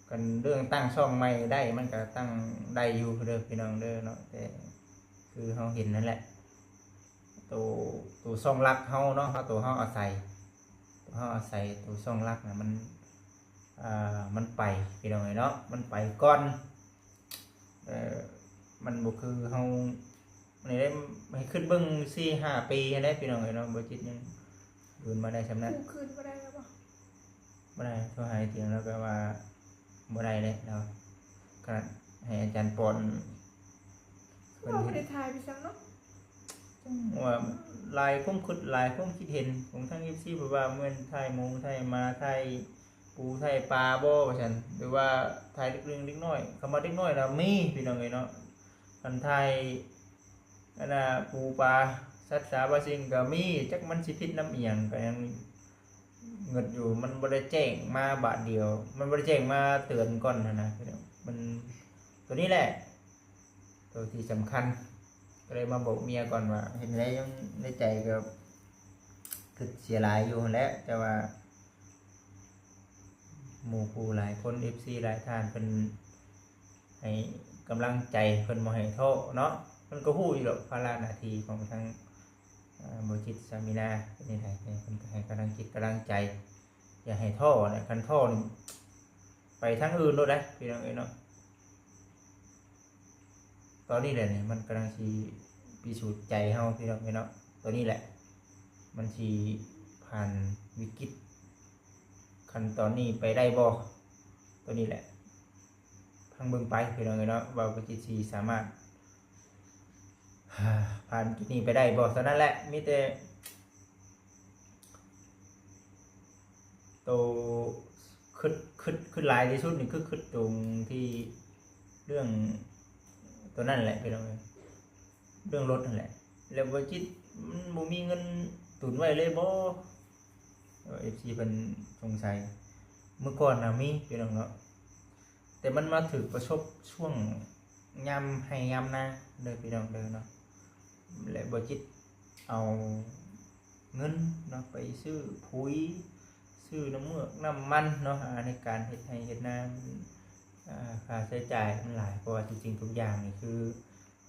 ຄັນເລື່ອງຕັ້ງຊ່ອງໃໝ່ໄດ້ ມັນກໍຕັ້ງໄດ້ຢູ່ເດີພີ່ນ້ອງເດີເນາະ. ແຕ່ຄືເຮົາເຫັນນັ້ນແຫຼະ ໂຕ ໂຕຊ່ອງຫຼັກເຮົາເນາະ ເຮົາ ໂຕເຮົາອາໄສ ໂຕເຮົາອາໄສ ໂຕຊ່ອງຫຼັກນະ ມັນ ອ່າ ມັນໄປ ພີ່ນ້ອງເອີຍເນາະ ມັນໄປກ່ອນ. ເອີ ມັນບໍ່ຄືເຮົາ ນີ້ໄດ້ ໃຫ້ຄິດເບິ່ງສີ່ຫ້າປີຫັ້ນແຫຼະ ພີ່ນ້ອງເອີຍເນາະ. ບໍ່ຈິດຍັງ ເດີນມາໄດ້ສ່ຳນັ້ນ ກູ້ຄືນບໍ່ໄດ້ແລ້ວບໍ່? ບໍ່ໄດ້. ໂທຫາໄອ້ຕຽງ ລາວກໍວ່າບໍ່ໄດ້ແຫຼະ ລາວ ຂະໜາດໃຫ້ອາຈານປອນ ເພິ່ນ ເພິ່ນບໍ່ໄດ້ຖ່າຍໄປຊ້ຳເນາະ. ວ່າຫຼາຍຄວາມຄິດ ຫຼາຍຄວາມຄິດເຫັນຂອງທາງເອັຟຊີ ເພິ່ນວ່າແມ່ນຖ່າຍໝູ ຖ່າຍໝາ ຖ່າຍ ປູໄຖ່ປາບໍ່ວ່າຊັ້ນ ຫຼືວ່າຖ່າຍເດັກນ້ອຍ ຄຳວ່າເດັກນ້ອຍນະມີ ພີ່ນ້ອງເອີຍເນາະ ຄັນຖ່າຍອັນນ່າ ປູປາ ສັດສາບາງສິ່ງກໍມີ ຈັກມັນຊິຜິດນຳອີ່ຫຍັງ ກໍຍັງງຶດຢູ່ ມັນບໍ່ໄດ້ແຈ້ງມາບາດດຽວ ມັນບໍ່ໄດ້ແຈ້ງມາເຕືອນກ່ອນຫັ້ນນະ ມັນ ໂຕນີ້ແຫຼະ ໂຕທີ່ສຳຄັນ ກໍເລີຍມາບອກເມຍກ່ອນວ່າ ເຮັດໃດໃນໃຈກໍຄິດເສຍຫຼາຍຢູ່ຫັ້ນແຫຼະ ແຕ່ວ່າໝູ່ຄູ່ຫຼາຍຄົນ ເອັຟຊີ ຫຼາຍທ່ານເພິ່ນໃຫ້ກຳລັງໃຈ ເພິ່ນບໍ່ໃຫ້ທໍ້ເນາະ ເພິ່ນກໍຮູ້ຢູ່ດອກພາລະໜ້າທີ່ຂອງທາງ ອ່າ ບໍ່ຈິດ ສາມີນາ ເປັນຈັ່ງໃດ ເພິ່ນກໍໃຫ້ກຳລັງຈິດກຳລັງໃຈ ຢ່າໃຫ້ທໍ້ນະ ຄັນທໍ້ນີ້ໄປທາງອື່ນໂລດເດ້ ພີ່ນ້ອງເອີຍເນາະ. ຕອນນີ້ແຫຼະນີ້ ມັນກຳລັງຊິພິສູດໃຈເຮົາ ພີ່ນ້ອງເອີຍເນາະ ໂຕນີ້ແຫຼະ ມັນຊິຜ່ານວິກິດຂັ້ນຕອນນີ້ໄປໄດ້ບໍ່ ໂຕນີ້ແຫຼະ ຟັງເບິ່ງໄປ ພີ່ນ້ອງເອີຍເນາະ ວ່າບໍ່ຈິດຊິສາມາດ ຜ່ານຈຸດນີ້ໄປໄດ້ບໍ່ ເທົ່ານັ້ນແຫຼະ ມີແຕ່ໂຕຄຶດ ຄຶດ ຄຶດຫຼາຍທີ່ສຸດນີ້ ຄືຄຶດຕົງທີ່ເລື່ອງໂຕນັ້ນແຫຼະ ພີ່ນ້ອງເອີຍ ເລື່ອງລົດຫັ້ນແຫຼະ ແລ້ວບໍ່ຈິດມັນບໍ່ມີເງິນຕຸນໄວ້ເລີຍບໍ່ ເອີ ເອັຟຊີ ເພິ່ນສົງໄສ ມື້ກ່ອນນະມີ ພີ່ນ້ອງເນາະ ແຕ່ມັນມາຖືກປະສົບຊ່ວງຍາມໄຮ່ຍາມນາເດີ ພີ່ນ້ອງເດີເນາະ ແລະ ບໍ່ຈິດເອົາເງິນເນາະ ໄປຊື້ປຸຍ ຊື້ນ້ຳເມືອກນ້ຳມັນເນາະ ອ່າ ໃນການເຮັດໄຮ່ເຮັດນາ ອ່າ ຄ່າໃຊ້ຈ່າຍມັນຫຼາຍ ເພາະວ່າທຸກສິ່ງທຸກຢ່າງນີ້ຄື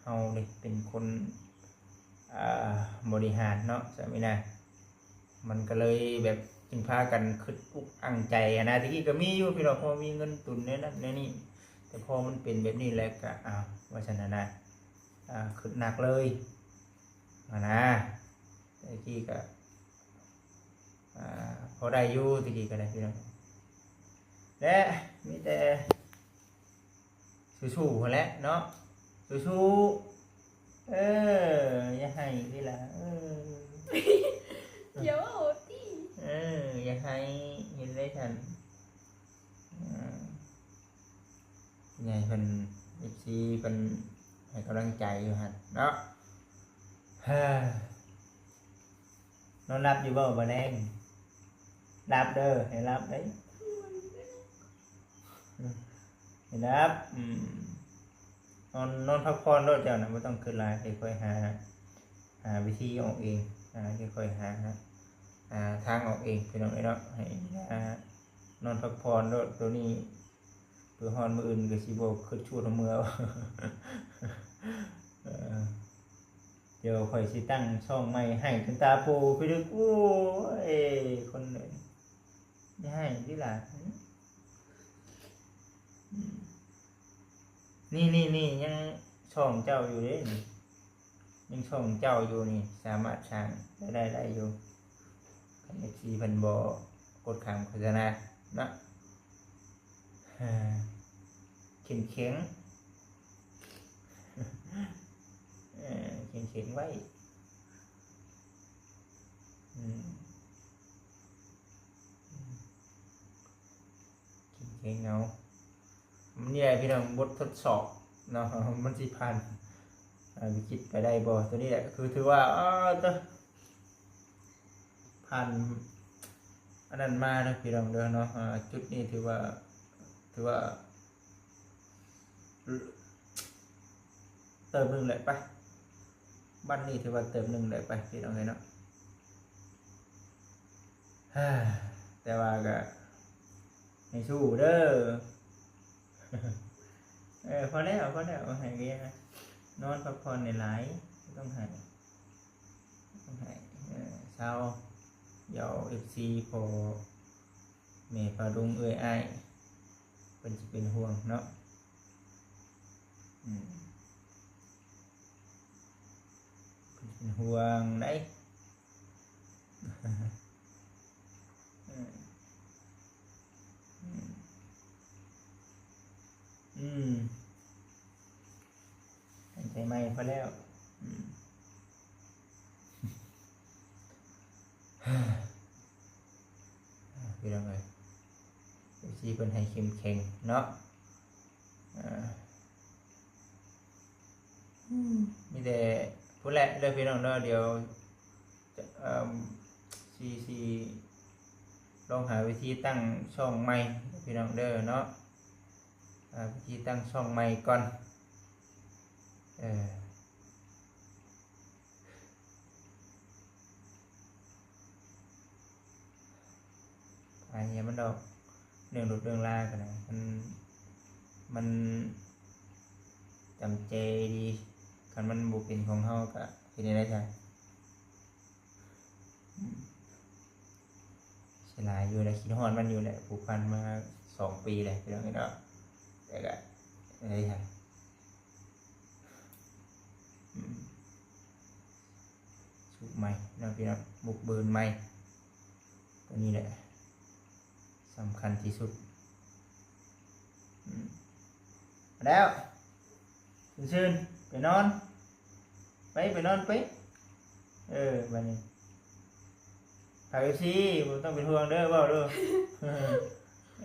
ເຮົານີ້ເປັນຄົນ ອ່າ ບໍລິຫານເນາະ ສາມີນາ ມັນກໍເລີຍແບບຈຶ່ງພາກັນຄຶດອຸກອັ່ງໃຈຫັ້ນນະ ແຕ່ກີ້ກໍມີຢູ່ພີ່ນ້ອງ ພໍມີເງິນຕຸນແນວນັ້ນແນວນີ້ ແຕ່ພໍມັນເປັນແບບນີ້ແລ້ວກໍ ອ້າວ ວ່າຊັ້ນນະ ອ່າ ຄຶດໜັກເລີຍຫັ້ນນະ ແຕ່ກີ້ກໍ ອ່າ ພໍໄດ້ຢູ່ ແຕ່ກີ້ກໍໄດ້ພີ່ນ້ອງ ແລະ ມີແຕ່ ສູ້ໆຫັ້ນແຫຼະເນາະ ສູ້ໆ ເອີ ຢ່າໄຫ້ຕິລະ ເອີ ຢ່າເວົ້າຕິ ເອີ ຢ່າໄຫ້ ເຮັດໄດ້ຊັ້ນ ເອີ ໃຫຍ່ເພິ່ນ ເອັຟຊີ ເພິ່ນໃຫ້ກຳລັງໃຈຢູ່ຫັ້ນເນາະ ນອນຫຼັບຢູ່ບໍ່ ບໍ່ແລງ ຫຼັບເດີ ໃຫ້ຫຼັບເດ້ ໃຫ້ຫຼັບ ອືມ ນອນ ນອນພັກຜ່ອນໂລດເຈົ້ານະ ບໍ່ຕ້ອງຄິດຫຼາຍ ຄ່ອຍໆຫາ ຫາວິທີອອກເອງ ຫາ ຄ່ອຍໆຫາ ຫາທາງອອກເອງ ພີ່ນ້ອງເອີຍເນາະ ໃຫ້ ອ່າ ນອນພັກຜ່ອນໂລດ ໂຕນີ້ ເພື່ອຮອດມື້ອື່ນກໍຊິບໍ່ຄິດຊວນເມືອ ເອີ ດຽວຂ້ອຍຊິຕັ້ງຊ່ອງໃໝ່ ໄຫ້ຈົນຕາໂປພີ່ເດີ ໂອ້ຍ ຄົນເອີຍ ຢ່າໄຫ້ຕິຫຼາ ອືມ ນີ້ໆໆ ຍັງຊ່ອງເຈົ້າຢູ່ເດ້ນີ້ ຍັງຊ່ອງເຈົ້າຢູ່ນີ້ ສາມາດສ້າງລາຍໄດ້ ໄດ້ຢູ່ ຄັນເອັຟຊີເພິ່ນບໍ່ກົດຂ້າມໂຄສະນາເນາະ. ເຂັ້ມແຂງ ເອີ ເຂັ້ມແຂງໄວ້ ອືມ ເຂັ້ມແຂງເອົາ ນີ້ແຫຼະພີ່ນ້ອງ ບົດທົດສອບເນາະ ມັນຊິຜ່ານ ອ່າ ວິກິດໄປໄດ້ບໍ່ ໂຕນີ້ແຫຼະ ຄືຖືວ່າ ເອີ ໂຕ ຜ່ານອັນນັ້ນມາເດີພີ່ນ້ອງເດີເນາະ ອ່າ ຈຸດນີ້ຖືວ່າ ຖືວ່າເຕີບໜຶ່ງແຫຼະໄປ ບັດນີ້ຖືວ່າເຕີບໜຶ່ງແຫຼະໄປພີ່ນ້ອງເອີຍເນາະ ແຕ່ວ່າກະໃຫ້ສູ້ເດີ ເອີ ພໍແລ້ວ ພໍແລ້ວ ໃຫ້ກະຢ່າ ນອນພັກຜ່ອນຫຼາຍໆ ບໍ່ຕ້ອງໃຫ້ ໃຫ້ ເອີ ເຊົາ ດຽວເອັຟຊີພໍ່ແມ່ປ້າລຸງເອື້ອຍອ້າຍ ເພິ່ນຊິເປັນຫ່ວງເນາະ ອືມ ເພິ່ນຊິເປັນຫ່ວງໃດ ອືມ ອືມ ໃຫ້ໃຈໃໝ່ພໍແລ້ວ ອືມ ພີ່ນ້ອງເອີຍ ທີ່ເພິ່ນໃຫ້ເຂັ້ມແຂງເນາະ. ເອີ ມີແຕ່ພຸ້ນແຫຼະເດີພີ່ນ້ອງເດີ. ດຽວ ເອີ ຊິ ຊິລອງຫາວິທີຕັ້ງຊ່ອງໃໝ່ພີ່ນ້ອງເດີເນາະ. ຫາວິທີຕັ້ງຊ່ອງໃໝ່ກ່ອນ. ເອີ ອາ ຢ່າມັນດອກ ເລື່ອງລົດເລື່ອງລາກໍໄດ້ ມັນ ມັນຈຳເຈດີ. ຄັນມັນບໍ່ເປັນຂອງເຮົາກໍເຮັດແນວໃດຊະ? ອືມ ເສຍດາຍຢູ່ແຫຼະ ຄິດຮອດມັນຢູ່ແຫຼະ ຜູກພັນມາສອງປີແລ້ວພີ່ນ້ອງເອີຍເນາະ. ແຕ່ກໍ ເອີຍ ອືມ ສູບໃໝ່ເນາະພີ່ນ້ອງ ບຸກເບີນໃໝ່ ຕົວນີ້ແຫຼະ ສຳຄັນທີ່ສຸດ. ອືມ ແລ້ວ ຊື່ນໆ ໄປນອນ ໄປ ໄປນອນໄປ. ເອີ ບາດນີ້ຝາກເອັຟຊີ ບໍ່ຕ້ອງເປັນຫ່ວງເດີ ເວົ້າເດີ.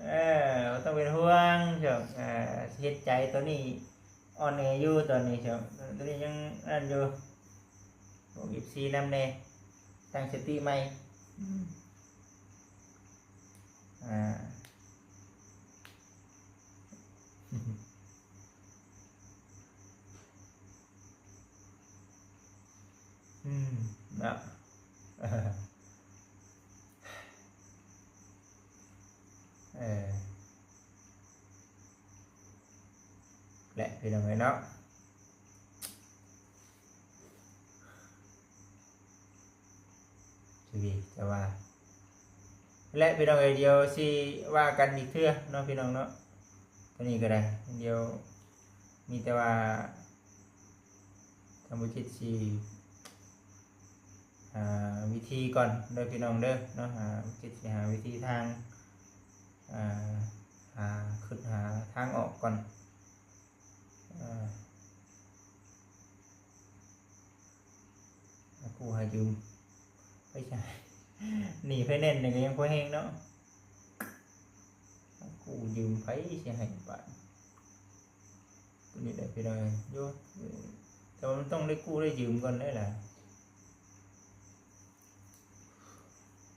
ເອີ ບໍ່ຕ້ອງເປັນຫ່ວງ ຊ່ວງ ເອີ ເຮັດໃຈຕົວນີ້ອ່ອນແອຢູ່ຕອນນີ້ ຊ່ວງຕົວນີ້ຍັງນັ້ນຢູ່. ບອກເອັຟຊີນຳແດ່ ຕັ້ງສະຕິໃໝ່. ອືມ ອ່າ ອືມ ເນາະ ເອີ ແຫຼະ ພີ່ນ້ອງເອີຍເນາະ. ຈະວ່າ ແລະ ພີ່ນ້ອງເອີຍ ດຽວຊິວ່າກັນອີກເທື່ອເນາະ ພີ່ນ້ອງເນາະ. ຕົວນີ້ກໍໄດ້ ດຽວມີແຕ່ວ່າທາງບໍ່ຈິດຊິຫາວິທີກ່ອນເດີ ພີ່ນ້ອງເດີເນາະ. ຫາ ບໍ່ຈິດຊິຫາວິທີທາງ ອ່າ ຫາ ຄຶດຫາທາງອອກກ່ອນ. ເອີ ຫາກູ້ຫາຢືມ ໄປໃສ ໜີ້ໄພແນນນີ້ກໍຍັງພໍແຮງເນາະ. ຫາກູ້ຢືມໃຜຊິໃຫ້ບາດ ຕົວນີ້ແຫຼະພີ່ນ້ອງເອີຍ. ໂຍ ແຕ່ວ່າມັນຕ້ອງໄດ້ກູ້ໄດ້ຢືມກ່ອນເດ້ລະ.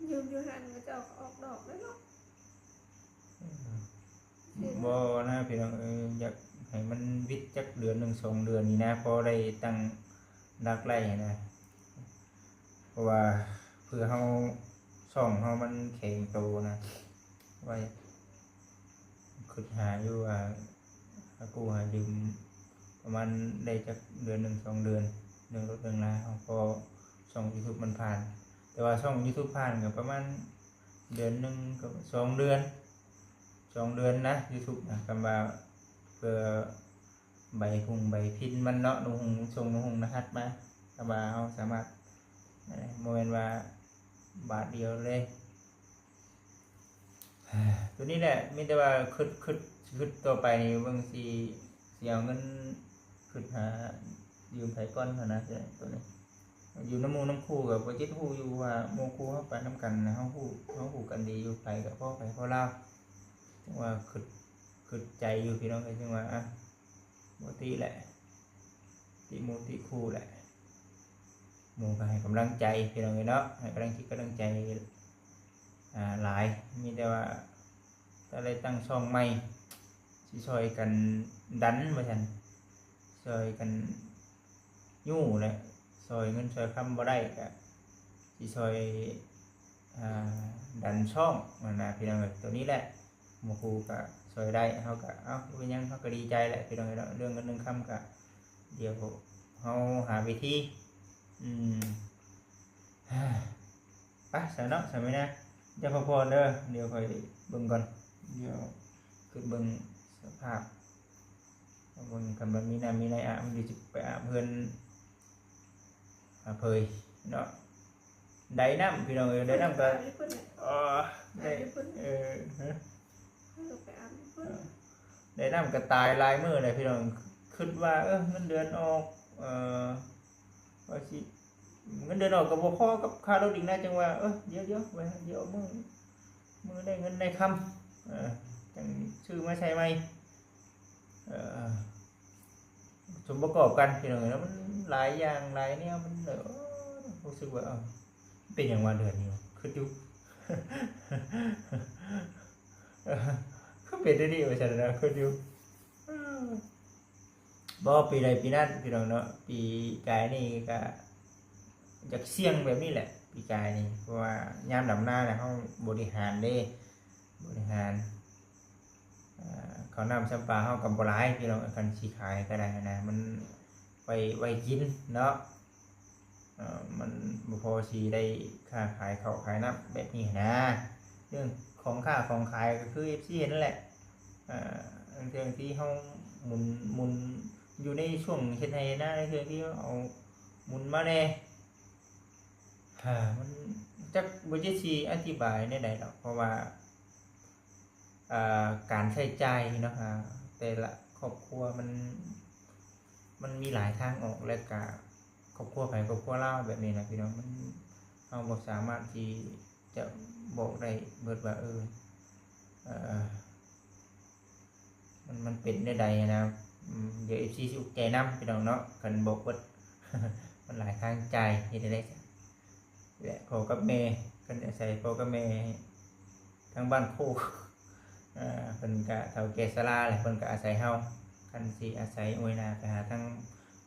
ຢືມຢູ່ຫັ້ນ ເຂົາເຈົ້າກໍອອກດອກແລ້ວເນາະ. ອືມ ບໍ່ນະພີ່ນ້ອງເອີຍ ຢາກໃຫ້ມັນວິດຈັກເດືອນໜຶ່ງສອງເດືອນນີ້ນະ ພໍໄດ້ຕັ້ງຫຼັກໄດ້ນະ. ເພາະວ່າເພື່ອເຮົາ ຊ່ອງເຮົາມັນແຂງໂຕນະ ໄວ້ ຄຶດຫາຢູ່ວ່າ ຫາກູ້ຫາຢືມປະມານໄດ້ຈັກເດືອນໜຶ່ງສອງເດືອນ ເລື່ອງລົດເລື່ອງລາເຮົາ ເພາະຊ່ອງຢູທູບມັນຜ່ານ. ແຕ່ວ່າຊ່ອງຢູທູບຜ່ານກໍປະມານເດືອນໜຶ່ງກັບສອງເດືອນ ສອງເດືອນນະ ຢູທູບນະ. ຄຳວ່າເພື່ອໃບຄົງໃບພິນມັນເນາະ ໜູຫົງສົ່ງໜູຫົງລະຫັດມາ ຄຳວ່າເຮົາສາມາດ ບໍ່ແມ່ນວ່າບາດດຽວເລີຍ. ຕົວນີ້ແຫຼະ ມີແຕ່ວ່າຄຶດ ຄຶດ ຄຶດຕໍ່ໄປນີ້ ເບິ່ງຊິ ຊິເອົາເງິນຄຶດຫາຢືມໃຜກ່ອນຫັ້ນນະ. ຕົວນີ້ຢູ່ນຳໝູ່ນຳຄູ່ກໍບໍ່ຈິດຮູ້ຢູ່ວ່າໝູ່ຄູ່ເຮົາໄປນຳກັນນະ ເຮົາຮູ້ ເຮົາຮູ້ກັນດີຢູ່ ໃຜກໍພໍໃຜພໍລາວ. ຈັ່ງວ່າຄຶດ ຄຶດໃຈຢູ່ພີ່ນ້ອງເອີຍ ຈັ່ງວ່າ ອ່ະ ບໍ່ຕິແຫຼະ ຕິໝູ່ຕິຄູ່ແຫຼະ. ໝູ່ກໍໃຫ້ກຳລັງໃຈພີ່ນ້ອງເອີຍເນາະ ໃຫ້ກຳລັງຈິດກຳລັງໃຈ ອ່າ ຫຼາຍ. ມີແຕ່ວ່າຖ້າໄດ້ຕັ້ງຊ່ອງໃໝ່ ຊິຊ່ອຍກັນດັນວ່າຊັ້ນ ຊ່ອຍກັນຍູ້ແຫຼະ. ຊ່ອຍເງິນຊ່ອຍຄຳບໍ່ໄດ້ກໍຊິຊ່ອຍ ອ່າ ດັນຊ່ອງຫັ້ນນະພີ່ນ້ອງເອີຍ. ຕົວນີ້ແຫຼະ ໝູ່ຄູ່ກໍຊ່ອຍໄດ້ ເຮົາກໍ ເອົ້າ ບໍ່ເປັນຫຍັງ ເຮົາກໍດີໃຈແຫຼະພີ່ນ້ອງເອີຍເນາະ. ເລື່ອງເງິນເລື່ອງຄຳກໍ ດຽວເຮົາຫາວິທີ ອືມ ໄປຊະເນາະ ສາມີນາ ເຈົ້າພັກຜ່ອນເດີ. ດຽວຂ້ອຍເບິ່ງກ່ອນ ດຽວຄຶດເບິ່ງສະພາບ ເບິ່ງ ຄັນວ່າມີນ້ຳມີໃນອາບ ດຽວຊິໄປອາບເຮືອນອາເຜີຍເນາະ. ໄດ້ນ້ຳພີ່ນ້ອງເອີຍ ໄດ້ນ້ຳກໍ ເອີ ໄດ້ ເອີ ໄດ້ນ້ຳກໍຕາຍຫຼາຍມື້ແລ້ວພີ່ນ້ອງ. ຄຶດວ່າ ເອີ ເງິນເດືອນອອກ ເອີ ວ່າຊິ ເງິນເດືອນອອກກໍບໍ່ພໍກັບຄ່າລົດອີກນະ ຈັ່ງວ່າ ເອີ ດຽວໆ ໄວ້ ດຽວເອົາມື້ ມື້ໄດ້ເງິນໄດ້ຄຳ ເອີ ຈັ່ງຊື້ມາໃສ່ໃໝ່ ເອີ ສົມປະກອບກັນພີ່ນ້ອງເອີຍເນາະ ມັນຫຼາຍຢ່າງຫຼາຍແນວ ມັນ ເອີ ຮູ້ສຶກວ່າ ເອີ ເປັນຫຍັງວະເດືອນນີ້ ຄຶດຢູ່ ເອີ ຄືເປັນແນວນີ້ວ່າຊັ້ນນະ ຄຶດຢູ່ ເອີ ບໍ່ ປີໃດປີນັ້ນພີ່ນ້ອງເນາະ ປີກາຍນີ້ກະຢາກສ່ຽງແບບນີ້ແຫຼະ ປີກາຍນີ້ ເພາະວ່າຍາມດຳນານະ ເຮົາບໍລິຫານເດ້ ບໍລິຫານ ເອີ ເຂົ້ານ້ຳຊຳປາເຮົາກໍບໍ່ຫຼາຍພີ່ນ້ອງ ຄັນຊິຂາຍກໍໄດ້ນະ ມັນໄວ້ ໄວ້ກິນເນາະ ເອີ ມັນບໍ່ພໍຊິໄດ້ຄ້າຂາຍເຂົ້າຂາຍນ້ຳແບບນີ້ນະ ເລື່ອງຂອງຄ້າຂອງຂາຍກໍຄືເອັຟຊີເຫັນນັ້ນແຫຼະ ເອີ ເລື່ອງທີ່ເຮົາໝູນ ໝູນຢູ່ໃນຊ່ວງເຮັດໄຮ່ເຮັດນາ ເລື່ອງທີ່ເຮົາເອົາໝູນມາແດ່ ຫາ ມັນຈັກບໍ່ຈັກຊິອະທິບາຍແນວໃດດອກ ເພາະວ່າ ອ່າ ການໃຊ້ຈ່າຍເນາະ ອ່າ ແຕ່ລະຄອບຄົວມັນ ມັນມີຫຼາຍທາງອອກ ແລະກະຄອບຄົວໃຜຄອບຄົວລາວແບບນີ້ນະພີ່ນ້ອງ ມັນ ເຮົາບໍ່ສາມາດທີ່ຈະບອກໄດ້ເບິດວ່າ ເອີ ເອີ ມັນ ມັນເປັນແນວໃດນະ ອືມ ດຽວເອັຟຊີຊິອຸກໃຈນຳພີ່ນ້ອງເນາະ ຄັນບອກເບິດ ມັນຫຼາຍທາງຈ່າຍ ເຮັດແນວໃດ ແລະພໍ່ກັບແມ່ ຄັນອາໄສພໍ່ກັບແມ່ທາງບ້ານໂຄກ ເອີ ເພິ່ນກະເຖົ້າແກ່ຊະລາແຫຼະ ເພິ່ນກະອາໄສເຮົາ ຄັນຊິອາໄສອວຍໜ້າໄປຫາທາງ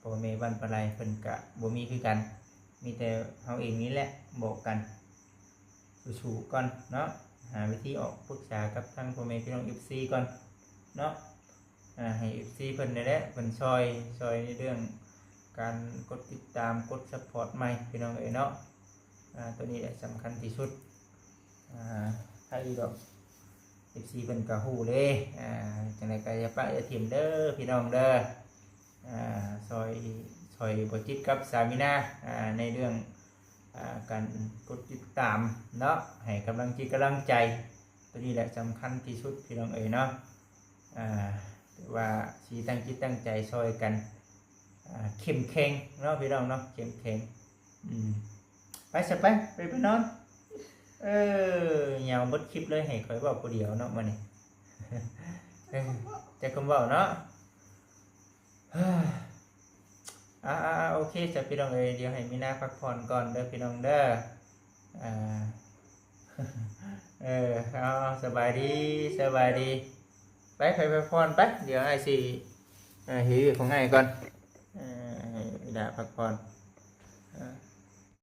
ພໍ່ແມ່ບ້ານປາໄລ ເພິ່ນກະບໍ່ມີຄືກັນ ມີແຕ່ເຮົາເອງນີ້ແຫຼະບອກກັນ ສູ້ໆກ່ອນເນາະ ຫາວິທີອອກ ປຶກສາກັບທາງພໍ່ແມ່ພີ່ນ້ອງເອັຟຊີກ່ອນເນາະ ອ່າ ໃຫ້ເອັຟຊີເພິ່ນນີ້ແຫຼະ ເພິ່ນຊ່ອຍ ຊ່ອຍໃນເລື່ອງການກົດຕິດຕາມ ກົດຊັບພອດໃໝ່ພີ່ນ້ອງເອີຍເນາະ ອ່າ ໂຕນີ້ແຫຼະສຳຄັນທີ່ສຸດ ອ່າ ໃຜດອກ ເອັຟຊີເພິ່ນກໍຮູ້ເດ້ ອ່າ ຈັ່ງໃດກໍຢ່າປະຢ່າຖິ້ມເດີພີ່ນ້ອງເດີ ອ່າ ຊ່ອຍ ຊ່ອຍບໍ່ຈິດກັບສາມີນາ ອ່າ ໃນເລື່ອງ ອ່າ ການກົດຕິດຕາມເນາະ ໃຫ້ກຳລັງຈິດກຳລັງໃຈ ໂຕນີ້ແຫຼະສຳຄັນທີ່ສຸດພີ່ນ້ອງເອີຍເນາະ ອ່າ ຖືວ່າຊິຕັ້ງຈິດຕັ້ງໃຈຊ່ອຍກັນ ອ່າ ເຂັ້ມແຂງເນາະພີ່ນ້ອງເນາະ ເຂັ້ມແຂງ ອືມ ໄປຊະໄປ ໄປ ໄປນອນ ເອີ ຍາວເບິດຄລິບເລີຍ ໃຫ້ຂ້ອຍເວົ້າຜູ້ດຽວເນາະມື້ນີ້ ເອີ ຈັກຄວາມເວົ້າເນາະ ອ່າໆໆ ໂອເຄຊະພີ່ນ້ອງເອີຍ ດຽວໃຫ້ມີນາພັກຜ່ອນກ່ອນເດີພີ່ນ້ອງເດີ ອ່າ ເອີ ເອົາ ສະບາຍດີ ສະບາຍດີ ໄປ ໄປ ໄປພັກຜ່ອນໄປ ດຽວອ້າຍຊິ ເອີ ເຮັດວຽກຂອງອ້າຍກ່ອນ ເອີ ໃຫ້ອີ່ຫຼ້າພັກຜ່ອນ ເອີ